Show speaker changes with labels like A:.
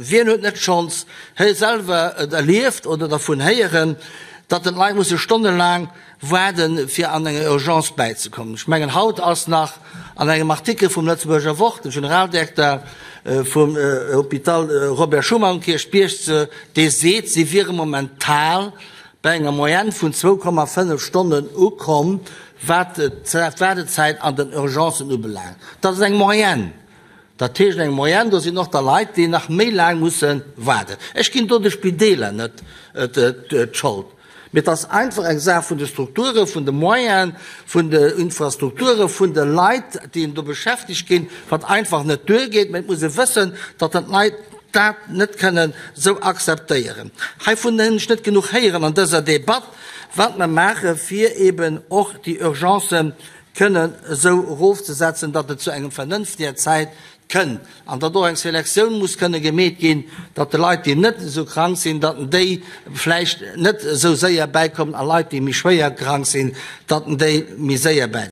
A: Wien huet net schonns selwer et erlieft oder dervun héieren, datt den Leit musse stonnelaang waarden, fir an enger Urgence bäizekommen? Ech mengen, haut ass nach an engem Artikel vum Lëtzebuerger Wort de Generaldirekter vum Hôpital Robert Schuman Kierchbierg, dee seet, si wiere momental bei enger Moyenne vun 2,5 Stonnen ukomm, wat d'Waardezäit an den Urgencen ubelaangt. Dat ass eng Moyenne. Dat heescht eng Moyenne, do sinn och da Leit, déi nach méi laang musse waarden. Ech ginn do de Spideeler net d'Schold, mee et ass einfach eng Saach vun de Strukturen, vun de Moyenen, vun de Infrastrukturen, vun de Leit, déi do beschäftegt ginn, wat einfach net duergeet. Mee et muss ee wëssen, datt dann d'Leit dat net kënnen esou akzeptéieren. Heivun hunn ech net genuch héieren an dëser Debatt, wat mer maache fir eeben och déi Urgencen kënnen esou erofzesetzen, datt et zu engem vernënftiger Zäit kënnt an datt och eng Selektioun muss kënne gemeet ginn, datt de Leit, déi net esou krank sinn, datt déi vläicht net esou séier bäikommen a Leit, déi méi schwéier krank sinn, datt déi méi séier bäi.